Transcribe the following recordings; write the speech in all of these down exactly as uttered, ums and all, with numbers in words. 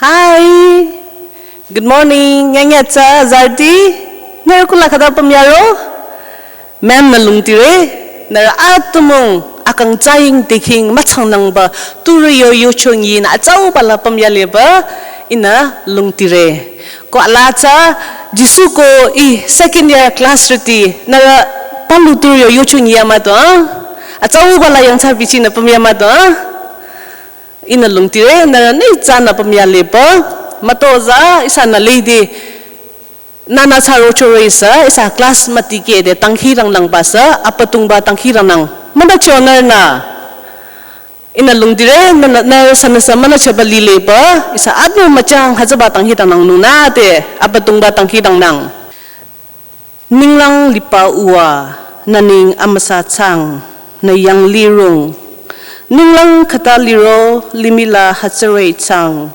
Hi. Good morning. Nyanya tsa zarti. Nührü kula khüta pamyaro. Ma'am nü lungtire. Nührü atümung akang tsaying teking machangnangba turu yo yochong yi nü atsauba la pamyaleba ihnü lungtire. Ko ala tsa Jisu ko ih second year class rüti nührü palu turu yo yochong yi amado. Atsauba la yangthsa bichi nü pamyamado. Ihnü lungtire, nührü nitsanü pamyaleba, mütozah, ihsanü lidi, nana sa rochoro ihsa, ihsa class mütikehde tangkhirangnangba sa, apatungba tangkhirangnang. Münücho nührünü. Ihnü lungtire, nührü, nührü sünüsü münüchoba lileba, ihsa adu müchang hütsüba tangkhirangnangnung nüte, apatungba tangkhirangnang. Ninglang liba uwa, nü neng amüsa chang, nü yanglih rung. Ninglang khüta liro, limih la hütsüri chang.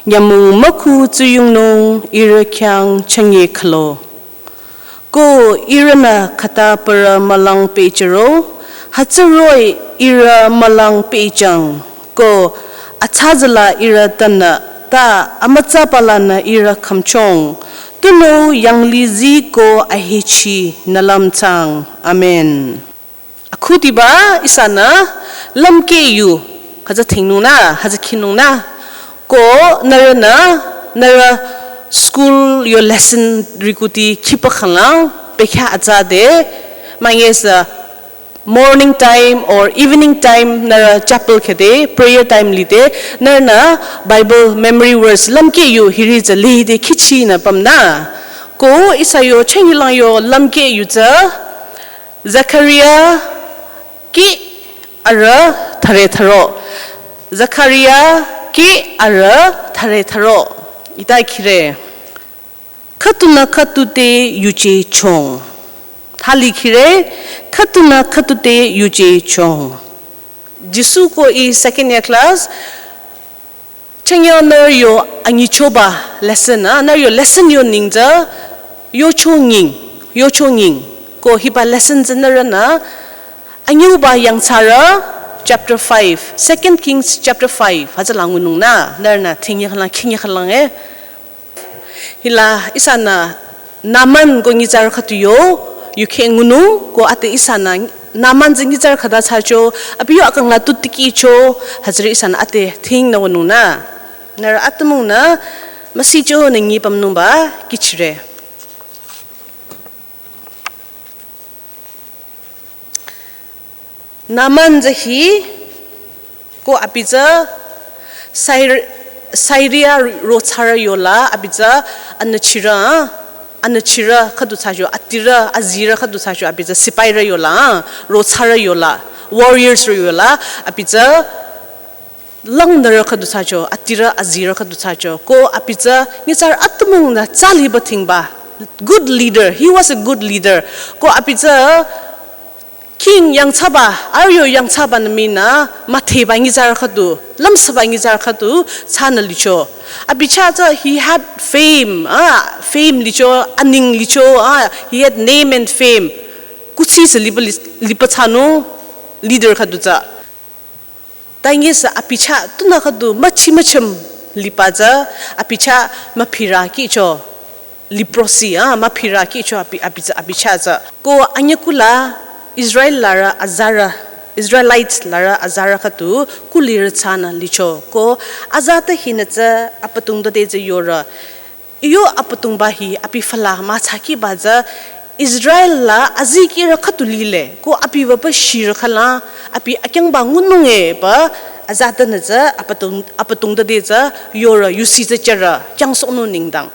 Nyümong mükhu tsuyongnung, ihrü khyang chünye khülo. Ko ihrünü khüta parü mülang pehjüro, hütsüroh-i ihrü mülang pehjüng. Ko atsazala ihrü tanü, ta amütsaba lanü ihrü khümchong. Tunüo yanglih zii ko ahechi nü lümchang. Amen. Akhudiba ihsanü lümkeh yu, hütsü thingnung nü, hütsü khinung nü. Ko nührünü, nührü school yo lesson rikuti khipa khanglang, pekha atsade, mangesa, morning time or evening time nührü chapel khede, prayer time lide, nührünü Bible memory verse lümkeh yu hiri tsü lide khichinü pamnü. Ko ihsa yo chünyelang yo lümkeh yu tsü, Zechariah kih arüh thüre thüro. Zechariah kih arüh thüre thüro. Ita khire. Khüdunü khüdu te yuje chong. Thali khire, khüdunü khüdu te yuje chong. Jisu ko ih second year class, chünye nührü yo anyichoba lesson, ah, nührü yo lesson yo neng tsü, yocho nying, yocho nying. Ko hiba lesson tsü nührünü, anyüba yangthsarü, chapter five, Second Kings chapter five, hütsüla ngunung nü, nührünü, thinye khanglang, khinye khanglang, eh. Hila ihsanü Naaman ko nyitsarü khüdu yo, yukheh ngunung ko ate ihsanü Naaman tsü nyitsarü khüta thsacho, abi yo akang la tu tikehcho, hütsüri ihsanü ate thingnü wünung nü. Nührü atümungnü, müsicho nü nyi pamnungba, kihchire. Naaman tsü hi, ko abi tsü Syr-, Syria ro thsarü yola, abi tsü anüchirü, anüchirü khüdu thsacho, atirü, azirü khüdu thsacho, abi tsü sipairü yola, ro thsarü yola, warriors rü yola, abi tsü langnürü khüdu thsacho, atirü azirü khüdu thsacho. Ko abi tsü nyitsarü atümungnü thsaliba thingba. Good leader. He was a good leader. Ko abi tsü king yangthsaba, arüh yo yangthsaba nü minü, müdheba nyitsarü khüdu, lümsaba nyitsarü khüdu, thsanü licho. Abi chah tsü, he had fame, ah, fame licho, aning licho, ah, he had name and fame. Kuthsi sü liba li-, liba thsanung, leader khüdu tsü. Tangi sü abi chah tunü khüdu müchi müchüm liba tsü abi chah müphirü kihcho. Leprosy, ah, müphirü kihcho abi, abi tsü, abi chah tsü. Ko anyü kula Israel larü azarü, Israelites larü azarü khüdu kulirü thsanü licho. Ko aza te hinü tsü apatung do de tsü yorü. Iyo apatungba hi abi füla mütsakiba tsü Israel la azikehrü khüdu lile, ko abi wüpü shirü khüla, abi akyangba ngunung epü aza tenü tsü apatung, apatung tade tsü yorü yusi tsü jürü kyangsohnung nengdang.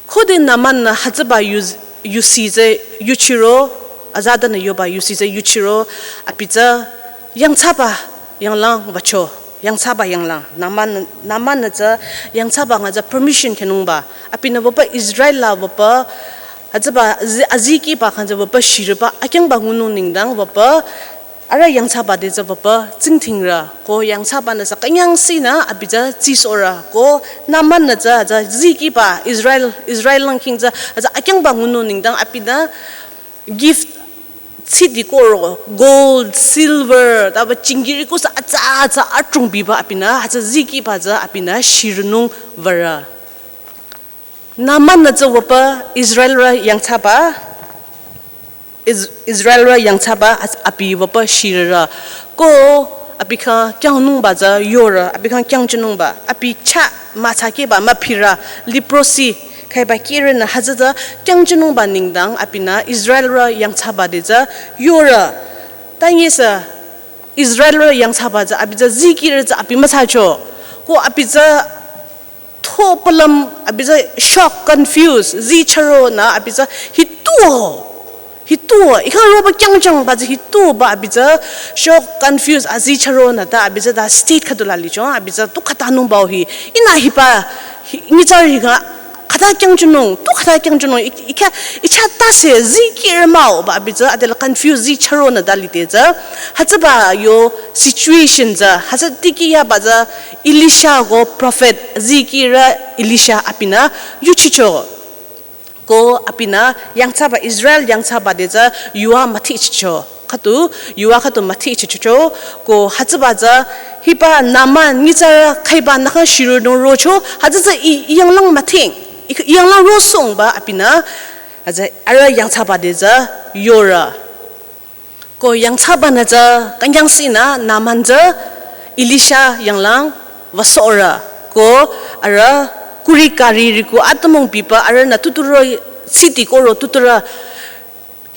Khode Naaman-nü hütsüba yus-, yusi tsü yuchiro, aza tenü yoba yusi tsü yuchiro, abi tsü yangthsaba yanglang wücho, yangthsaba yanglang. Naaman, Naaman-nü tsü yangthsaba nga tsü permission khenungba. Abinü wüpü Israel la wüpü, hütsüba azi-, azikehba khyang tsü wüpü shirüba, akyangba ngunung nengdang wüpü, arüh yangthsaba te tsü wüpü tsingdhingrü, ko yangthsabanü sü künyangsinü abi tsü tsisohrü, ko Naaman-nü tsü, tsü zikehba Israel, Israel lang king tsü, tsü akyangba ngunung nengdang abinü gift Tsidi koro, gold, silver, taba chingiri kusa atsa atsa atrung biba abinü, hütsü ziki ba tsü abinü shirünung würe. Naaman-nü tsü wüpü Israelrü yangthsaba, Is-, Israelrü yangthsaba as-, abi wüpü shirürü. Ko abi khyang kyangnungba tsü yore, abi khyang kyangchinungba, abi chah müthsakiba müphirü, leprosy, khaiba kirenü hütsü tsü kyangchinungba nengdang abinü Israelrü yangthsaba te tsü yore. Tanyisü Israelrü yangthsaba tsü abi tsü zikirü tsü abi müthsacho. Ko abi tsü tho palam abi tsü shock, confuse, zichüronü abi tsü hituo. Hituo, ikha roba kyangchangba tsü hituo ba abi tsü shock, confuse, azichüronü ta abi tsü ta state khüdu la licho, abi tsü tu khüta nungba hi. Ihnü hiba, hi, nyitsarü hi kha, khüta kyangchinung, tu khüta kyangchinung, i, ikha, icha tase zikirü mah-o ba abi tsü adela confuse zichüronü ta lide tsü. Hütsüba yo situation tsü, hütsü tiki yaba tsü Elisha ko prophet zikirü Elisha abinü yuchicho. Ko abinü yangthsaba Israel yangthsaba te tsü yuva müthehchicho. Khüdu, yuva khüdu müthehchicho. Ko hütsüba tsü hiba Naaman nyitsarü khaibanü khyang shirünung rocho. Hütsü tsü i, i yanglang mütheng. I, i yanglang rosongba abinü. Hütsü arüh yangthsaba te tsü yore. Ko yangthsabanü tsü künyangsinü Naaman tsü Elisha yanglang wüsohre. Ko arüh kuri kari riku atümung biba arühnü tuturo city koro tuturü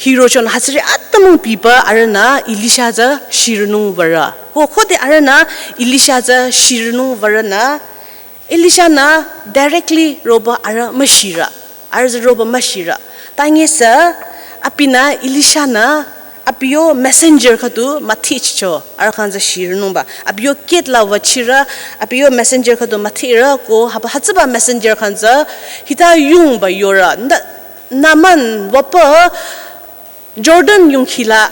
hirochonü hütsüri atümung biba arühnü Elisha tsü shirünung würe. Ko khode arühnü Elisha tsü shirünung würenü Elisha-nü directly roba arüh müshirü. Arüh tsü roba müshirü. Tanyisü abinü Elisha-nü abi yo messenger khüdu müthehchicho. Arüh khyang tsü shirünungba. Abi yo gate la wüchirü, abi yo messenger khüdu müthehrü ko haba hütsüba messenger khyang tsü hita yungba yore. Nda Naaman wüpü Jordan yungkhi la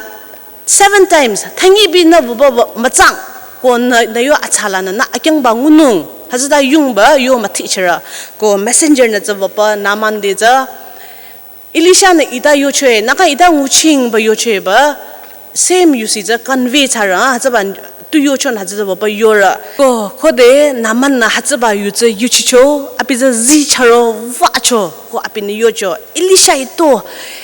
seven times, thangi binü wüba wü-, mütsang, ko nü, nü yo atsala nü, nü akyangba ngunung, hütsüta yungba yo müthehchirü, ko messenger nü tsü wüpü Naaman te tsü, Elisha nü ita yochoe, nü kha ita nguchingba yochoe ba, same yusi tsü convey thsarü, hütsüba tu yochonü hütsü tsü wüpü yore. Ko, khode Naaman nü hütsüba yu tsü yuchicho, abi tsü zichüro wücho, ko abinü yocho, Elisha ito,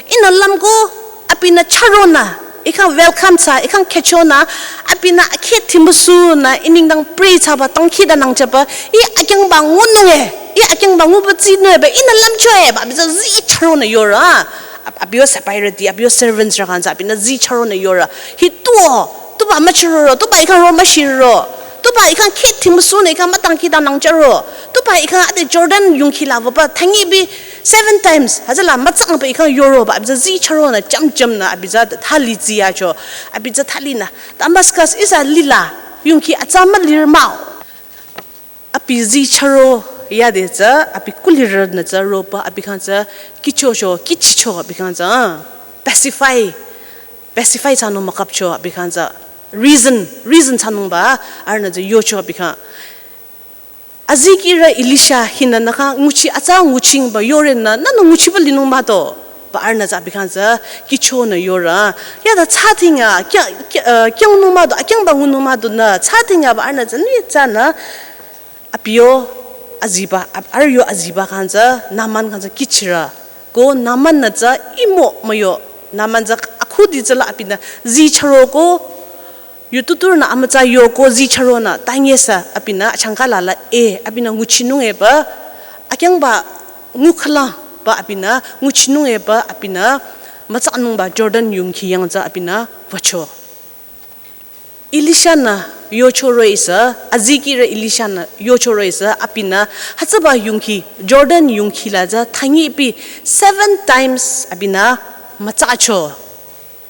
ihnü lümko, abinü chüronü, i khyang welcome thsa, i khyang khehchonü, abinü akheh thimüsunü, i nengdang pray thsaba, dangkhidangnang thsaba, i akyangba ngunung e, i akyangba nguba tsinung e ba, ihnü lümcho e ba, abi tsü zichüronü yore. Ab-, abi yo sepairüti, abi yo servants rü khyang tsü abinü zichüronü yore. Hituo, tuba müchüroro, tuba i khyang ro müshiroro, tuba i khyang kheh thimüsunü i khyang müdangkhidangnang chüro, tuba i khyang ade Jordan yungkhi la wüba thangi bi seven times, hütsüla mütsangba i khyang yoro ba, abi tsü zichüronü chamchamnü, abi tsü thali tsiyacho, abi tsü thalinü, Damascus ihsa lila, yungkhi atsa mülirü mah-o. Abi zichüro yade tsü, abi kulirünü tsü roba, abi khyang tsü kihchocho, kihchicho, abi khyang tsü, ah, pacify, pacify thsanung mükapcho, abi khyang tsü, reason, reason thsanungba, arühnü tsü yocho, abi khyang. Azikirü Elisha hinü nü kha nguchi atsa nguchingba yorenü, nünü nguchiba linung mah-o, ba arühnü tsü abi khyang tsü kihchonü yore. Yada thsatinga, kya, kya, eh, kyangnung mah-o, akyangba ngunung mah-o nü, thsatinga ba arühnü tsü ni tsünü, abi yo aziba, ab-, arüh yo aziba khyang tsü, Naaman khyang tsü kihchirü. Ko Naaman nü tsü imo müyo, Naaman tsü akhudi tsüla abinü zichüroko, yu tuturünü amütsa yoko zichüronü, tanyisü abinü achangka lala e, abinü nguchinung e ba, akyangba ngukhüla ba abinü nguchinung e ba, abinü mütsanungba Jordan yungkhi yang tsü abinü wücho. Elisha-nü yocho roh-ihsü, azikirü Elisha-nü yocho roh-ihsü, abinü hütsüba yungkhi, Jordan yungkhi la tsü thangi bi seven times abinü mütsacho.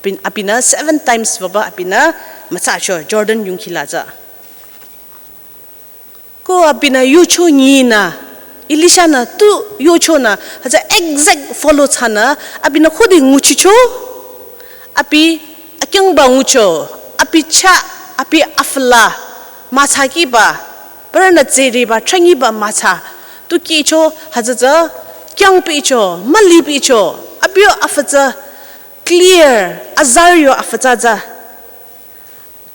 Bin-, abinü seven times wüba abinü mütsacho, Jordan yungkhi la tsü. Ko abinü yocho nyinü, Elisha-nü tu yochonü, hütsü exact follow thsanü, abinü khode nguchicho, abi akyangba ngucho, abi chah, abi afü la, mütsakiba, parünü tseriba, changiba mütsa, tu kihcho, hütsü tsü, kyangpicho, mülipicho, abi yo afü tsü, Clear, azarü yo afütsatsa.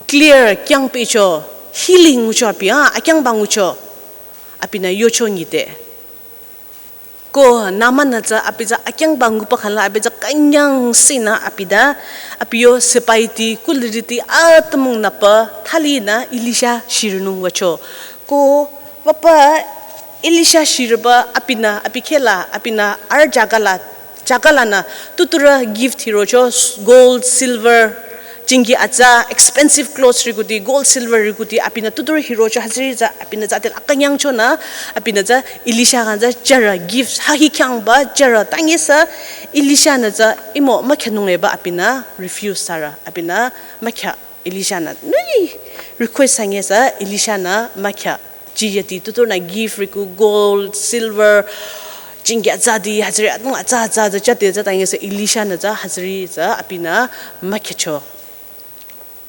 Clear, kyangpehcho, healing ngucho abi, ah, akyangba ngucho. Abinü yocho nyite. Ko Naaman-nü tsü abi tsü akyangba nguba khangla abi tsü künyangsinü abi ta, abi yo sipaiti, kuliriti atümung nüpü, thalinü Elisha shirinung wücho. Ko papa Elisha shiriba abinü, abi khehla, abinü arüh jagala, jagalanü tuturü gift hirocho, gold, silver, jingki atsa, expensive clothes rikuti, gold, silver rikuti, abinü tuturü hirocho, hütsüri tsü abinü tsü tel akünyangchonü, abinü tsü Elisha khyang tsü jürü gift, ha hi khyangba jürü, tangisü Elisha-nü tsü imo mükyanung eba abinü refuse thsarü, abinü mükya Elisha-nü, nui request thsangisü Elisha-nü mükya. Jiyati tuturünü gift riku gold, silver, jingki atsati, hütsüri atümung atsa atsa atsa jüte tsü tangisü Elisha-nü tsü hütsüri tsü abinü mükyacho.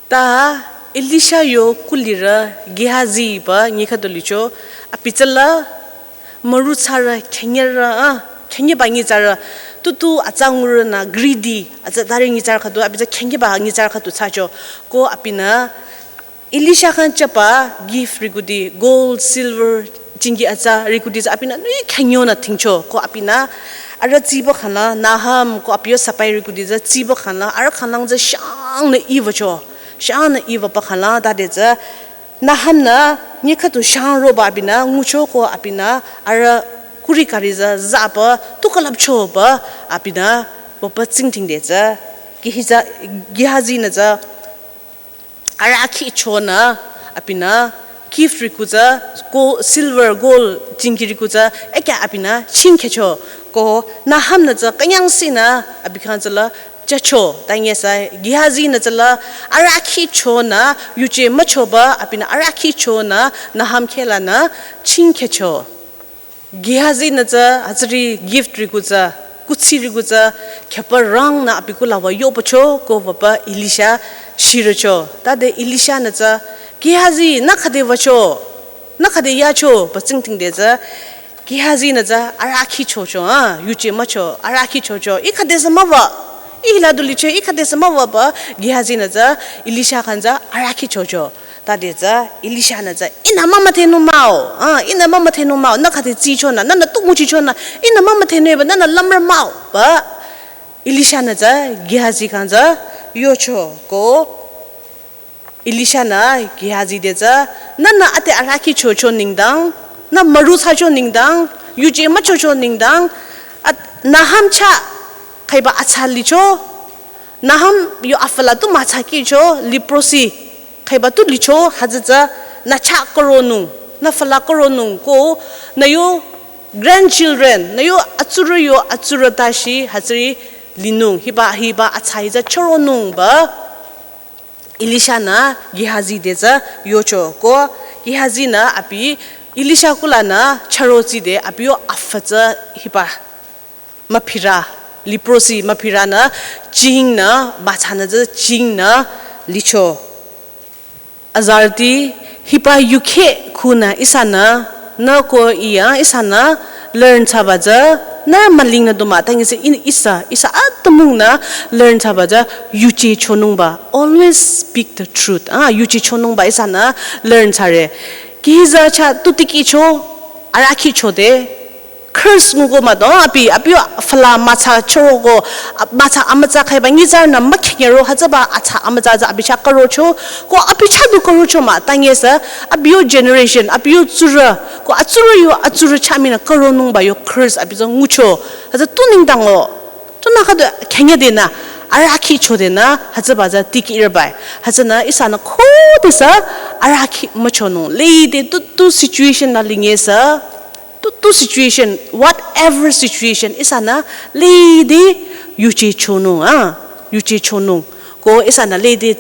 Ta Elisha yo kulirü Gehazi pü nyi khüdu licho, abi tsüla müru thsarü, khenyerü, ah, khenyeba nyitsarü, tutu atsa ngurünü greedy, atsa tari nyitsarü khüdu, abi tsü khenyeba nyitsarü khüdu thsacho. Ko abinü Elisha khyang jüba gift rikuti, gold, silver, jingki atsa rikuti tsü abinü nui khenyonü dhingcho. Ko abinü arüh tsiba khangla, Naham ko abi yo sipai rikuti tsü tsiba khangla, arüh khanglang tsü shangnü iiwücho. Shangnü iiwüba khangla, tade tsü Naham-nü nyi khüdu shang roba abinü ngucho ko abinü arüh kuri kari tsü zaba tu külüpchoba abinü papa tsingdhingde tsü Gehiza-, Gehazi-nü tsü arahkheh chonü abinü gift riku tsü, go-, silver, gold, jingki riku tsü, ekya abinü chingkhecho. Ko Naham-nü tsü künyangsinü abi khyang tsüla jücho. Tangisü Gehazi-nü tsüla arahkheh chonü yuje müchoba abinü arahkheh chonü Naham khehlanü chingkhecho. Gehazi-nü tsü hütsüri gift riku tsü, kuthsi riku tsü, khyüpü rangnü abi kula wü yohpücho ko papa Elisha shiricho. Tade Elisha-nü tsü, Gehazi, nü khüde wücho, nü khüde yacho, pü tsingdhingde tsü, Gehazi-nü tsü arahkheh chocho, ah, yuje mücho, arahkheh chocho, ih khüdesü müwü, ih hila du licho, ih khüdesü müwü pü, Gehazi-nü tsü Elisha khyang tsü arahkheh chocho. Tade tsü Elisha-nü tsü, ihnü mümüdhenung mah-o, ah, ihnü mümüdhenung mah-o, nü khüde tsichonü, nühnü tu nguchichonü, ihnü mümüdhenung eba, nühnü lümre mah-o, pü Elisha-nü tsü Gehazi khyang tsü yocho. Ko Elisha-nü Gehazi te tsü, nühnü ade arahkheh chocho nengdang, nü müru thsacho nengdang, yuje müchocho nengdang, at-, Naham chah khaiba atsa licho, Naham yo afü la tu mütsa kihcho, leprosy khaiba tu licho, hütsü tsü nü chah koronung, nü füla koronung ko, nü yo grandchildren, nü yo atsurü yo atsurü tashi hütsüri linung, hiba, hiba atsa hi tsü choronung pü Elisha-nü Gehazi te tsü yocho. Ko Gehazi-nü abi Elisha kulanü chüro tside abi yo afü tsü hiba müphirü, leprosy müphirünü jingnü, mütsanü tsü jingnü licho. Azarüti, hiba yukheh khunü ihsanü, nü ko iya ihsanü learn thsaba tsü, nü mülingnü du mah, tangisü in ihsa, ihsa atümungnü learn thsaba tsü, yuje chonungba. Always speak the truth. Ah, yuje chonungba ihsanü learn thsare. Kiza chah tu tikehcho, arahkheh chode, curse nguko mah do, abi, abi yo füla mütsa chüroko, a-, mütsa amütsa khaiba nyitsarünü mükhenyero hütsüba atsa amütsa tsü abi chah karocho, ko abi chah du karocho mah, tangisü, abi yo generation, abi yo tsurü, ko atsurü yo atsurü chah minü karonungba yo curse abi tsü ngucho, hütsü tu nengdang-o, tunü khüdu khenyedenü, arahkheh chodenü, hütsüba tsü tikehre bai, hütsünü ihsanü khodesü, arahkheh müchonung, lede tu, tu situation nü lingesü, tu, tu situation, whatever situation, ihsanü lede yuje chonung, ah, yuje chonung. Ko ihsanü lede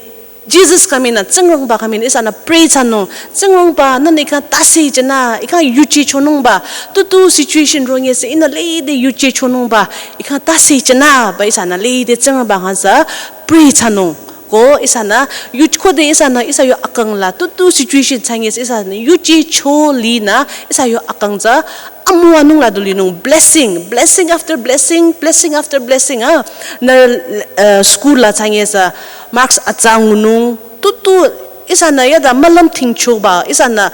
Jesus khyang minü, Tsingrangba khyang minü, ihsanü pray thsanung, Tsingrangba, nühnü ih khyang tase jünü, ih khyang yuje chonungba, tu, tu situation rongesü, ihnü lede yuje chonungba, ih khyang tase jünü, pü ihsanü lede Tsingrangba khyang sü pray thsanung. Ko ihsanü, yu-, khode ihsanü, ihsa yo akang la, tutu situation thsanges ihsanü, yuje cho linü, ihsa yo akang tsü, amüwanung la du linung, blessing, blessing after blessing, blessing after blessing, ah. Nü, eh, school la thsanges, ah, marks atsa ngunung, tutu, ihsanü yada malam thingchoba, ihsanü,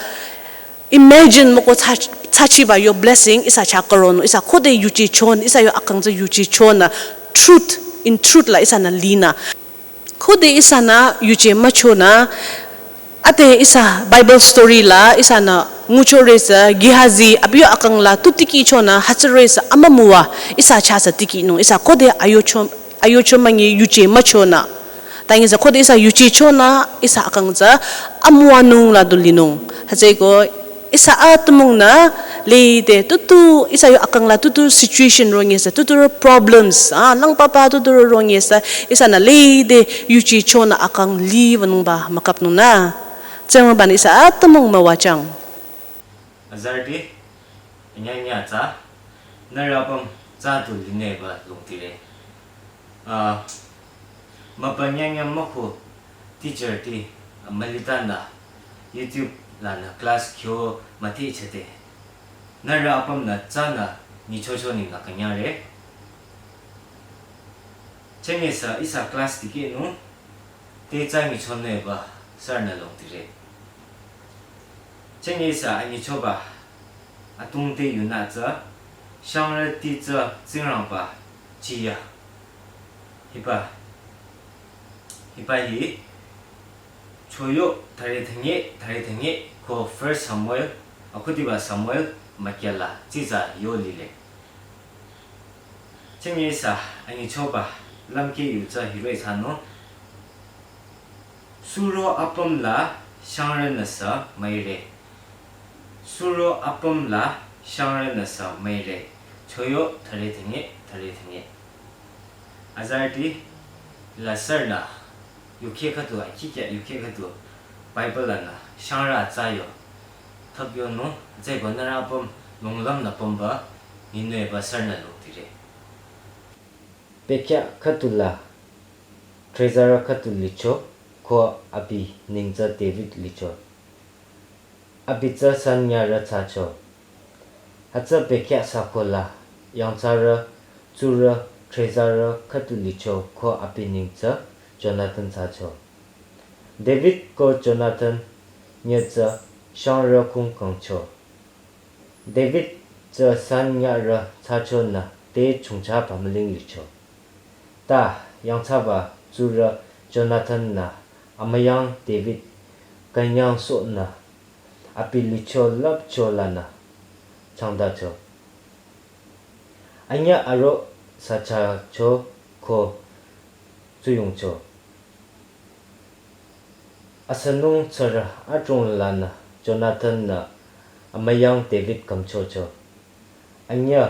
imagine moko tsa-, tsachiba yo blessing, ihsa chah karon, ihsa khode yuje chon, ihsa yo akang tsü yuje chon, ah, truth, in truth la, ihsanü linü. Khode ihsanü yuje müchonü, ade ihsa Bible story la ihsanü nguchore sü Gehazi abi yo akang la tu tikehchonü hütsüre sü amümüwa ihsa chah sü tikehnung ihsa khode ayocho, ayocho münyi yuje müchonü. Tangi sü khode ihsa yuje chonü ihsa akang tsü amüwanung la du linung. Hütsüeko ihsa atümungnü lede tutu, ihsa yo akang la tutu situation rongesü, tutu ro problems, ah, lang papa tutu ro rongesü, ihsanü lede yuje chonü akang liwünungba mükapnungnü. Tsingrangbanü ihsa atümung müwajüng. Azarüti, anyanya tsü, nührü apüm tsü tu linüba longtire. Ah, mübü nyanya müku teacher ti, ah, mülitanü YouTube lanü class kyo müti chete. Nührü apümnü tsünü nyichocho ningla künyangre. Chenge sü ihsa class tikehnung, te tsü nyichonüba sürünü longtire. Chenge sü anyichoba atungte yunü tsü, shangrüti tsü Tsingrangba chiya. Hiba, hiba hi, choyo thüre thünye, thüre thünye, ko First Samuel, akhudiba Samuel, mükyala, tsitsa yo lile. Chenge sü anyichoba lümkeh yu tsü hiroh-i thsanung, suro apüm la shangrünü sü müire. Suro apüm la shangrünü sü müire. Choyo thüre thünye, thüre thünye. Azarüti la sürünü yukheh khüdu, akikya yukheh khüdu Bible lanü shangrü atsa yo thüp yonung, tsüko nührü apüm lunglüm nü pümba nyinüba sürünü longtire. Bekhyah khüdu la trezarü khüdu licho, ko abi neng tsü David licho. Abi tsü san nyarü thsacho. Hütsü bekhyah sako la, yangthsarü, tsurü, trezarü khüdu licho ko abi neng tsü Jonathan thsacho. David ko Jonathan nyü tsü shangrü khung kangcho. David tsü san nyarü thsachonü te chongcha pümüling licho. Ta yangthsaba tsurü Jonathan-nü amüyang David künyangsohnü abi licho lüpcho lanü changdacho. Anyüh aro sachacho ko tsuyongcho. Asünung tsürü adrong lanü Jonathan-nü amüyang David kümchocho. Anyüh,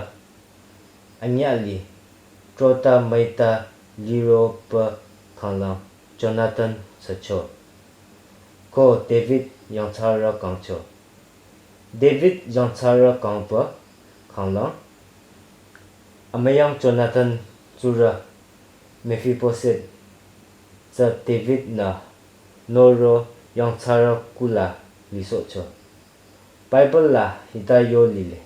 anyüh li, trota müita liroba khanglang Jonathan sücho. Ko David yangthsarü kangcho. David yangthsarü kangba khanglang, amüyang Jonathan tsurü Mephibosheth tsü David-nü noro yangthsarü kuh la lisohcho. Bible la hita yo lile.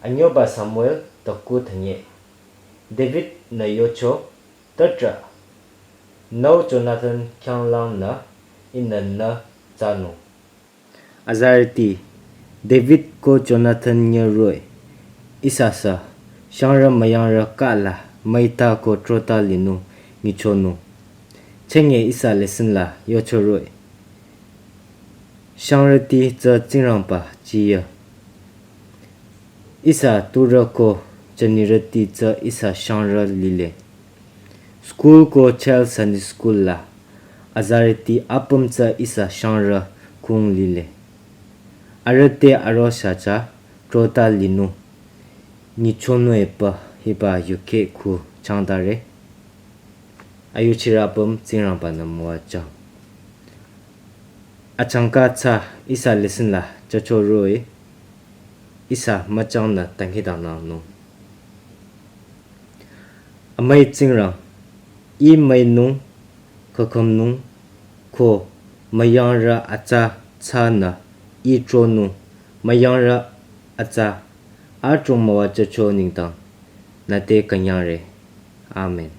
Anyoba Samuel taku thünye. David-nü yocho, tütrah, nüu Jonathan khyanglangnü ihnü nü thsanung. Azarüti, David ko Jonathan nyü roh-i, ihsa sü, shangrü müyangrü kala, müita ko trota linung, nyichonung. Chenge ihsa lesson la yocho roh-i. Shangrüti tsü Tsingrangba chiya. Ihsa turü ko jünirüti tsü ihsa shangrü lile. School ko Child Sunday School la azarüti apüm tsü ihsa shangrü kung lile. Arüh te aro shacha trota linung. Nyichonung epü hiba yukheh khu changdare. Ayuchirü apüm Tsingrangba-nü müwajüng. Achangka tsü ihsa lesson la jücho roh-i, ihsa müchangnü dangkhidangnangnung. Amüi Tsingrang, ih müinung khükhümnung, ko müyangrü atsa thsanü I tronung, müyangrü atsa adrong müwajücho nengdang nü te künyangre. Amen.